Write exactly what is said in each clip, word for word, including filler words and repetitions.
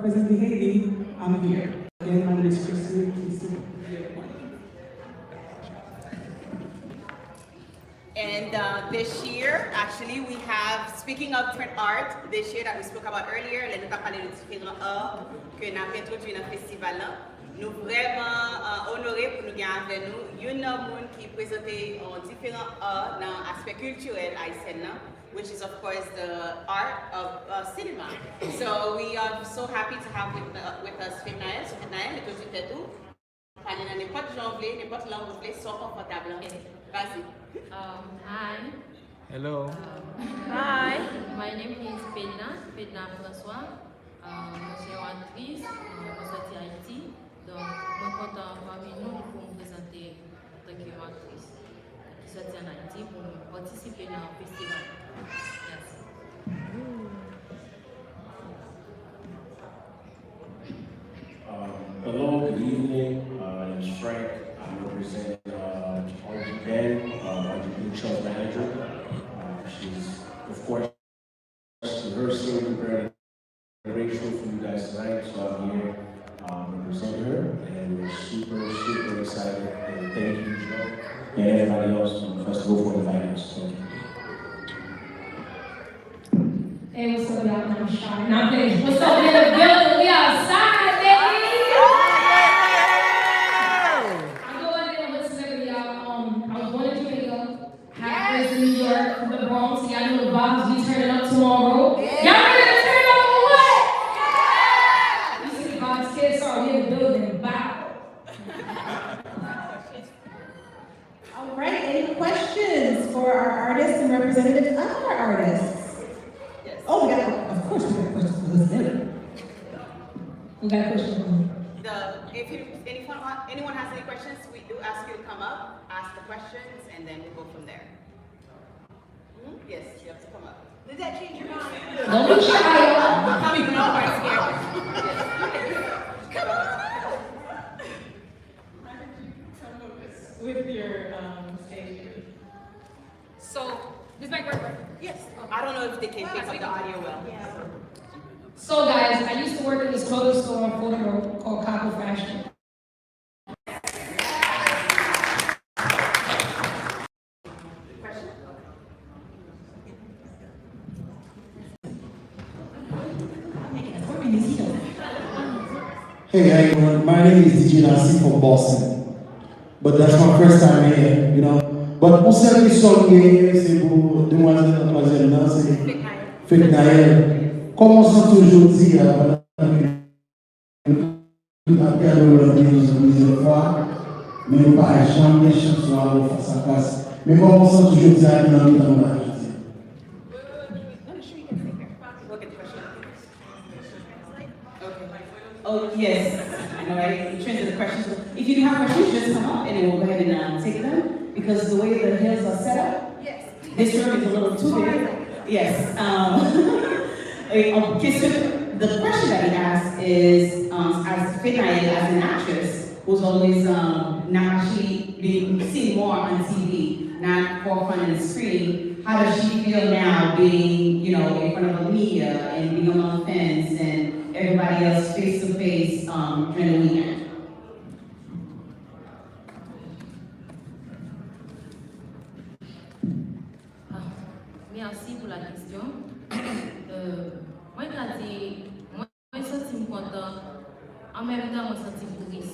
represent Haiti, I'm here. Again, my name is Christine Kingston. And uh, this year, actually, we have, speaking of different art, this year that we spoke about earlier, lè nou t ap pale de diferan art ke n ap entwodui nan festival la, nou vrèman uh, onore pou nou gen avè nou youn nan moun ki prezante yon diferan art nan aspè kiltirèl ayisyen nan, which is, of course, the art of uh, cinema. So we are so happy to have with, uh, with us Fednaelle. So Fednaelle, entwodui tèt ou. Pale nan nenpòt jan w vle, nenpòt lang ou vle, sa w konfòtab lan. Vas-y. Um, hi. Hello. Um, hi. My name is Fedna, Fedna François. Um, mwen se yon aktris, um, mwen soti Ayiti. Donk, mwen kontan pami nou pou m prezante antanke yon aktris ki soti ann Ayiti pou m patisipe nan festival. Mèsi. Um, hello, good evening. Uh, my name is Frank. I represent uh, Audrey Penn, uh, Audrey Penn Trust Manager. Uh, she's, of course, rehearsing, preparing a great show for you guys tonight. So I'm here um, representing her, and we're super, super excited. And thank you, Joe, and everybody else from the festival for inviting us. Thank you. Hey, what's up, y'all? I'm Shar. Not playing. What's up, in the building? We outside, baby. I go by the name of Celebrity, y'all. Um, I was born in Jamaica, half raised in New York, from the Bronx. Y'all know the vibes. We turning up tomorrow. Y'all ready to turn up for what? You see the vibes, K S R. We in the building. Bow. All right, any questions for our artists and representatives of our artists? Yes. Oh, we got, of course, we got questions for this minute. We got a question for you. The, if you, if anyone, anyone has any questions, we do ask you to come up, ask the questions, and then we'll go from there. Hmm? Yes, you have to come up. Did that change your mind? Don't be shy, y'all. Come on, come on. Come on. How did you come up with, with your um, stage name? So, this mic work, right? Yes. I don't know if they can pick up the audio well. So, guys, I used to work in this clothing store on Fulton Road called Cabo Fashion. Hey, how you doing? My name is D J Nassi from Boston. But that's my first time here, you know. But yon sèl kesyon m genyen, se pou demwazèl nan twazyèm nan, se Fednaelle. Kòman w santi w jodi a pandan ke nou ap gade w nan televizyon plizyè fwa, men nou pa janm gen chans pou wè w fas a fas. Men kòman w santi w jodi a ki nan mitan nou la jodi a? Okay. Oh, yes. I know, right? In terms of the questions, if you do have questions, just come up and we'll go ahead and uh, take them. Because the way the hills are set up, this room is a little too big. Yes. Um, a question, the question that he asked is, um, as Fednaelle, as an actress, who's always um, now she being seen more on T V, not forefront of the screen. How does she feel now being, you know, in front of the media and being among fans and everybody else face to face um, during the weekend? Ah, mèsi pou la kesyon. Euh, mwen ka di, mwen Mwen santi m kontan, an menm tan mwen santi m tris.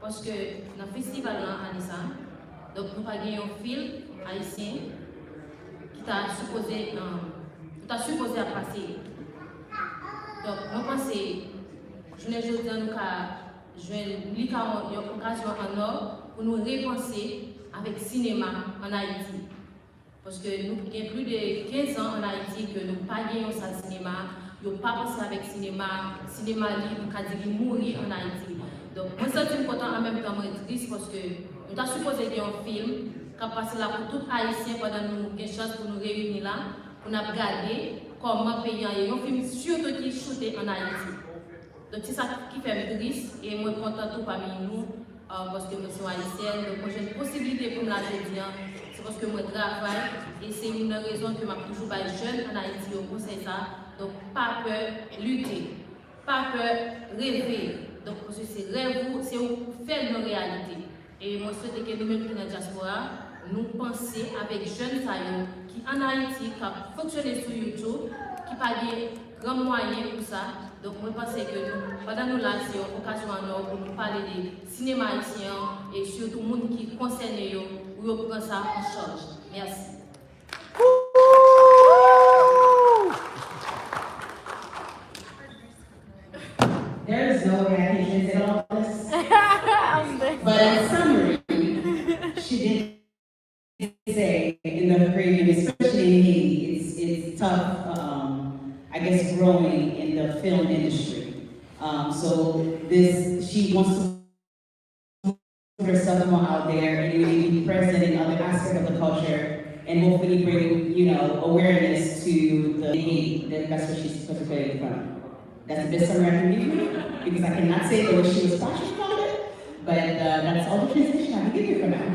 Paske nan festival lan ane sa, donk nou pa gen yon fim ayisyen ki ta sipoze, um, nou ta sipoze ap pase. Donk mwen panse jounen jodi a nou ka jwenn li ka yon, yon okazyon an ò pou nou repanse avèk sinema ann Ayiti. Paske nou gen plis de kenz an ann Ayiti ke nou pa gen yon sal sinema, yo pa panse avèk sinema, sinema li, nou ka di li mouri ann Ayiti. Donk, mwen santi m kontan, an menm tan mwen tris paske nou ta sipoze gen yon fim k ap pase la pou tout Ayisyen pandan nou gen chans pou nou reyini la, pou n ap gade kòman peyi an ye. Yon fim sitou ki choute ann Ayiti. Donk, se sa ki fè m tris, e mwen kontan tou pami nou, euh, paske mwen se yon ayisyèn, donk mwen jwenn posiblite pou m la jodi a, se paske mwen travay, e se youn nan rezon ke m ap toujou bay jèn ann Ayiti yo konsèy sa, donk pa pè lite. pa pè reve. Donk, paske se rèv ou, se ou k fè l yon reyalite. E mwen swete ke nou menm ki nan dyaspora, nou panse avèk jèn sa yo ki ann Ayiti, k ap fonksyone sou YouTube, ki pa gen gran mwayen pou sa. Donk, mwen panse ke nou, pandan nou la, se yon okazyon an or pou nou pale de sinema ayisyen an e sitou moun ki konsène yo, pou yo pran sa an chaj. Mèsi. There is no way I can translate all this. But in summary, she did say in the framing, especially in Haiti, it's, it's tough, um, I guess, growing in the film industry. Um, so this, she wants to herself more out there and really be present in other aspects of the culture and hopefully bring, you know, awareness to the Haiti. That, that's what she's particularly from. That's the best summary I can give you because I cannot say it the way she was passionate about it, but uh, that's all the translation I can give you for now.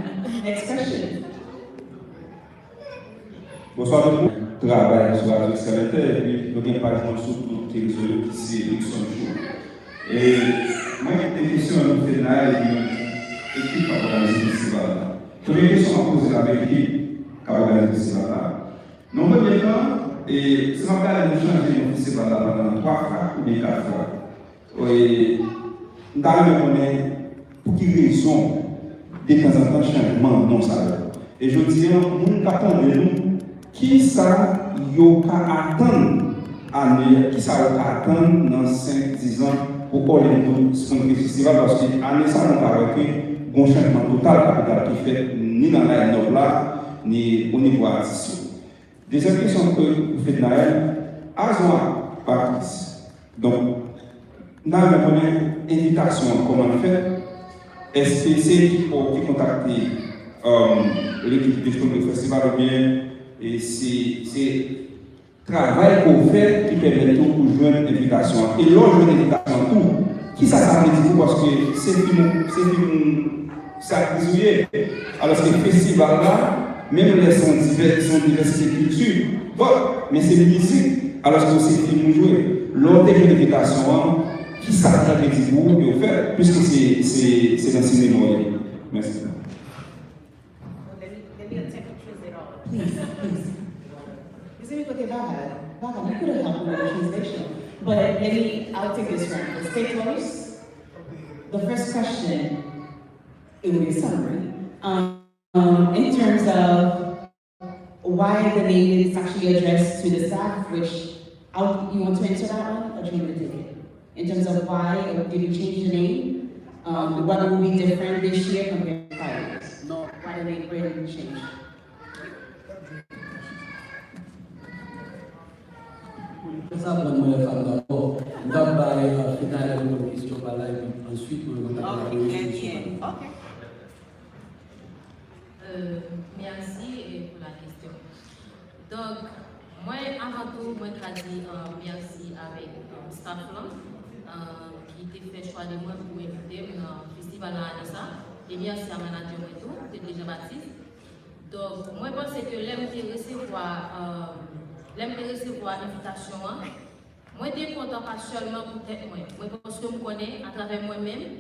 Next question. Bonswa tout moun. Travay sou Radyo X L N T, epi nou gen paj nou sou tout rezo yo ki se Luxon Show. E mwen gen de kesyon pou Fednaelle epi ekip k ap òganize festival la. Premye kesyon m ap poze l avèk ekip k ap òganize festival la. Nan yon premye tan, e, si m ap gade nou chanje non festival la pandan twa fwa oubyen kat fwa. E, m ta renmen konnen pou ki rezon detanzantan chanjman non sa yo. E jodi a, moun k ap tande nou, kisa yo ka atann ane, kisa yo ka atann nan senk, diz an pou Orlando Spring Film Festival, paske ane sa nou ka wè ke gon chanjman total kapital ki fèt ni nan line-up la, ni o nivo atis yo. Dezyèm kesyon pou Fednaelle, as yon aktris, donk, n a renmen konnen envitasyon an kòman l fèt, èske se ekip ou ki kontakte, um, lekip de Festival oubyen e se, se travay ke w fè ki pèmèt ou, ou jwenn envitasyon an? E lè w jwenn envitasyon an tou, kisa sa vle di pou ou? Paske se fim, se fim sa k vizye. Alòske festival la, menm lè se yon divè-, se yon divèsite kilti, bon, men se mizik, alòske se fim ou jwe. Lè w te jwenn envitasyon an, kisa sa te vle di pou ou, pou w fè, piske se, se, se nan sinema w ye? Mèsi. Let me, let me attempt to translate all of this. Please, please. Mezanmi, kote Vava? Vava, you could have helped me with the translation. But let me, I'll take this one. But stay close. The first question, it will be a summary. Um, in terms of why the name is actually addressed to the staff, which I'll, you want to answer that one, or do you want me to take it? In terms of why, uh, did you change the name? Um, what will be different this year compared to prior years? No. Why the name branding change? Pou sa pran mwen lè fanm dabò. M t ap bay, euh, Fednaelle reponn kesyon pa la, epi answit mwen kontakte. Ok, trè byen. Ok. Euh, mèsi, euh, pou la kesyon. Donk, mwen, avan tou, mwen ka di, euh, mèsi avèk, euh, staff lan, euh, ki te fè chwa de mwen pou envite m nan festival la ane sa. E mèsi a manadjè mwen tou, Cédric Jean Baptiste. Donk, mwen panse ke lè m te resevwa, euh, lè m te resevwa envitasyon an, mwen te kontan pa sèlman pou tèt mwen. Mwen, paske m konnen, atravè mwen menm,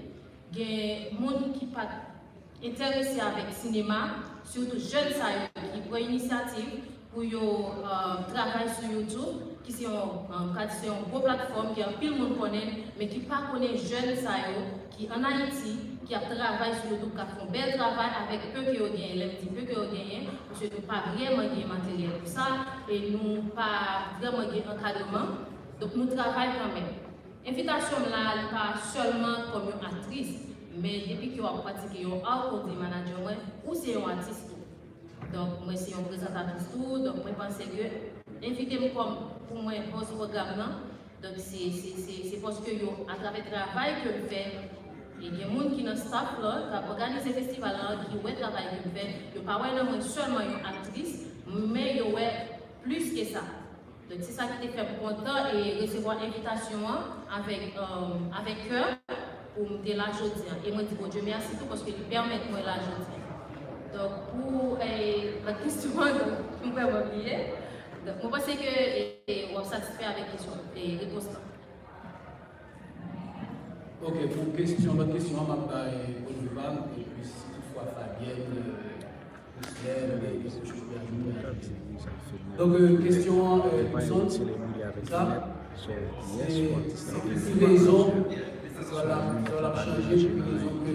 gen moun ki pa t enterese avèk sinema, sitou jèn sa yo ki pran inisyativ pou yo, euh, travay sou YouTube, ki se yon, euh, m ka di se yon gwo platfòm ke anpil moun konnen, men ki pa konnen jèn sa yo ki ann Ayiti, ki ap travay sou YouTube, k ap fè yon bèl travay avèk pe ke yo genyen. Lè m di pe ke yo genyen, paske nou pa vrèman gen materyèl pou sa, e nou pa vrèman gen ankadreman. Donk, nou travay kanmenm. Envitasyon m la, li pa sèlman kòm yon aktris, men depi ke w ap pratike yon art, kon di manadjè mwen, ou se yon atis tou. Donk, mwen se yon prezantatris tou, donk mwen panse ke envite m kòm, pou mwen, host pwogram nan, donk se, se, se, se paske yo, atravè travay ke m fè, e gen moun ki nan staff lan, k ap òganize festival lan, ki wè travay ke m fè, yo pa wè nan mwen sèlman yon aktris, men yo wè plis ke sa. Donk, se sa ki te fè m kontan e resevwa envitasyon an avèk, euh, avèk kè pou m te la jodi a. E mwen di Bondye mèsi tou paske li pèmèt mwen la jodi a. Donk, pou, eh, lòt kesyon an, donk, m vrèman bliye. Donk, mwen panse ke, eh, w ap satisfè avèk kesyon, eh, repons lan. Ok, pou kesyon, lòt kesyon an, m ap bay pwennvi pa m, epi si toutfwa Fabienne, Christelle, gen kèk kòmantè pou ajoute. Donk, euh, kesyon an, euh, Hudson, sa, se, se pou ki rezon festival la, festival la ap chanje, pou ki rezon ke,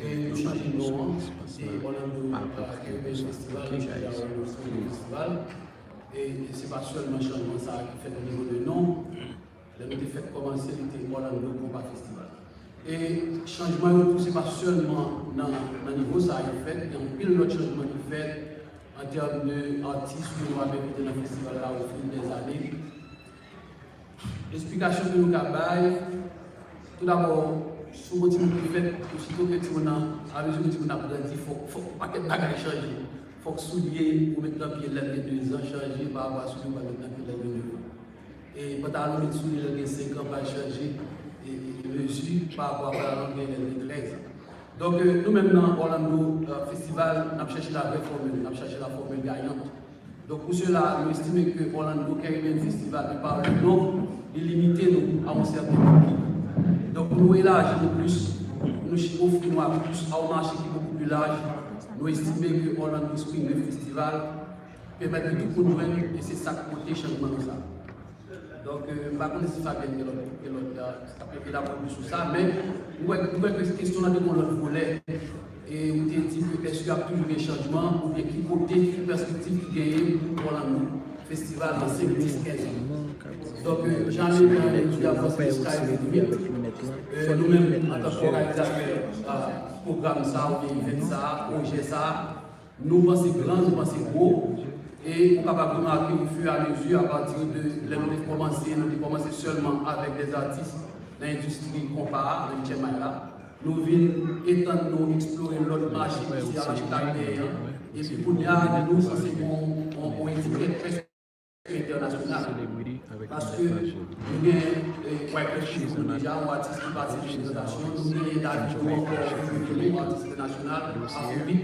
euh, yo chanje non an, se Orlando, euh, Caribbean Festival, yo chanje Orlando Spring Festival. E, e se pa sèlman chanjman sa a ki fèt o nivo de non. Lè nou te fèk kòmanse, li te Orlando Compas Festival. E chanjman yo tou, se pa sèlman nan, nan nivo sa a yo fèt, gen anpil lòt chanjman ki fèt an tèm de atis ke nou ap envite nan festival la au fil des années. Esplikasyon ke nou ka bay, tou dabò, sou yon timoun ki fèt, osito ke timoun nan, amezi ke timoun nan ap grandi, fòk, fòk yon pakèt bagay chanje. Fòk soulye ou met nan pye lè l gen de zan chanje pa rapò a soulye ou pral met nan pye lè l gen nèf an. E pantalon met sou li lè l gen senk an pral chanje, e, e, e mezi pa rapò a pantalon l gen lè l gen trèz an. Donk, euh, nou menm nan Orlando, euh, Festival, n ap chèche la vraie formule, n ap chèche la formule gagnante. Donk, pou sela, nou estime ke Orlando Caribbean Festival, de par le nom, li limite nou a yon sèten piblik. Donk, pou nou elaji nou plis, pou nou ch-, ofri nou a plis, a yon mache ki bokou pli laj, nou estime ke Orlando Spring Reef Festival pèmèt ke tout moun jwenn, e se sa k pote chanjman nou sa. Donk, euh, m pa konnen si Fabienne gen lòt, gen lòt, euh, ki ap elabore plis sou sa, men m wè, m wè ke kesyon lan te gen yon lòt volè. E ou te di ke èske ap toujou gen chanjman, oubyen ki kote, ki pèspektiv ki genyen pou Orlando Festival nan senk, dis, kenz an? Donk, euh, jan Ameriken an di, avanse jiska limit. Euh, nou menm, antanke òganizatè, euh, pwogram sa a, oubyen event sa a, pwojè sa a, nou panse gran, nou panse gwo, e ou kapab remake au fur et à mesure, apati de lè nou te kòmanse, nou te kòmanse sèlman avèk dè zatis nan endistri konpa a, nan H M I la. Nou vin etann nou, eksplore lòt mache ki se a mache karibeyen an, epi kounye a, nou sanse gen yon, yon, yon etikèt entènasyonal. Paske nou gen, eh, Wyclef Jean deja, yon atis ki patisipe nan prezantasyon, nou gen Davido ankò, yon atis entènasyonal, afrobeat,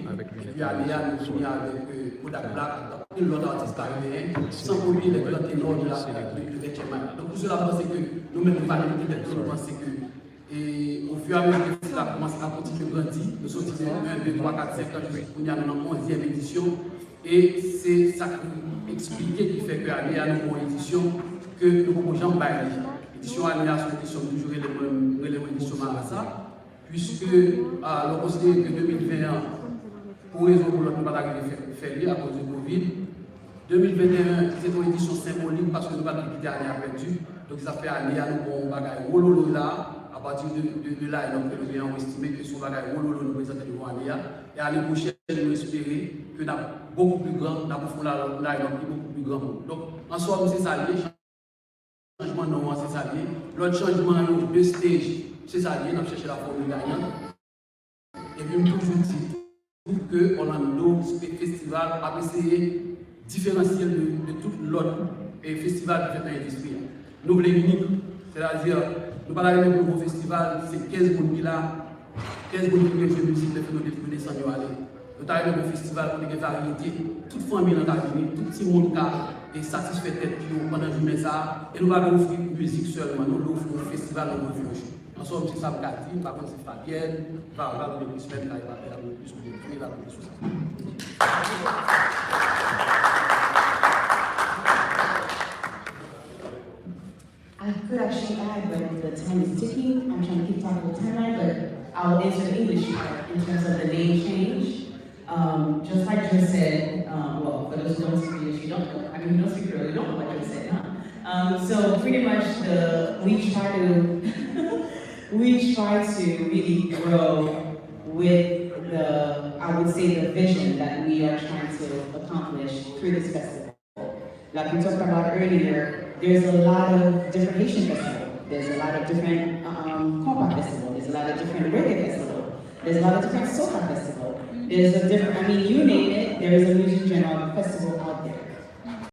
epi ane a, nou fini avèk, eh, Kodak Black, anpil lòt atis karibeyen, san konte lè gran tenò de la, de, de H M I. Donk, pou sela, m panse ke nou menm, nou pa limite tèt nou, nou panse ke E au fur et à mesure ke festival la kòmanse ap kontinye grandi, nou soti de yen, de, twa, kat, senk an, jis kounye a nou nan onzyèm edisyon. E se sa ki eksplike, ki fè ke ane a nou gon edisyon ke nou poko janm bay li. Edisyon ane a se yon edisyon m toujou rele mwen, m rele yon edisyon marasa, puiske, a, lè w konsidere ke de mil ven an, pou rezon ou pou lòt, nou pa t arive fè, fè li akoz de kovid. De mil venteyen, se te yon edisyon senbolik paske nou pa t vle kite ane a pèdi. Donk, sa fè ane a, nou pran yon bagay wololo la, apati de, de, de line-up ke nou genyen, nou estime ke se yon bagay wololo nou prezante devan ane a. E ane pwochèn, nou espere ke n ap bokou pli gran, n ap ofri yon line-up ki bokou pli gran pou nou. Donk, an sòm, se sa l ye. Chanjman non an, se sa l ye. Lòt chanjman yo, de stage, se sa l ye, n ap chèche la formule gagnante. Epi m toujou di tou ke Orlando Spring Festival ap eseye diferansye l de, de tout lòt, eh, festival ki fèt nan endistri a. Nou vle inik, sètadi, nou pa ta renmen pou nou gon festival, se kenz moun ki la, kenz moun ki vle jwe mizik, lè fini nou de-, nou desann yo ale. Nou ta renmen gon festival kote gen varyete, tout fanmi lan ka vini, tout timoun ka, eh, satisfè tèt yo pandan jounen sa a, e nou pa vle ofri mizik sèlman, nou vle ofri yon festival nan yon vye jou. An sòm, se sa m ka di, m pa konn si Fabienne, Varval oubyen Christelle ka elabore plis oubyen vle elabore sou sa. I could actually add, but the time is ticking. I'm trying to keep track of the timeline, but I'll answer the English part in terms of the name change. Um, just like Joe said, um, well, for those who don't speak English, you don't know. I mean, who don't speak Creole, you don't know what Joe said, huh? Um, so pretty much, the, we try to we try to really grow with the, I would say, the vision that we are trying to accomplish through this festival. Like we talked about earlier, there's a lot of different Haitian festivals. There's a lot of different um, compa festival. There's a lot of different reggae festival. There's a lot of different soca festival. There's a different, I mean, you name it, there is a music genre festival out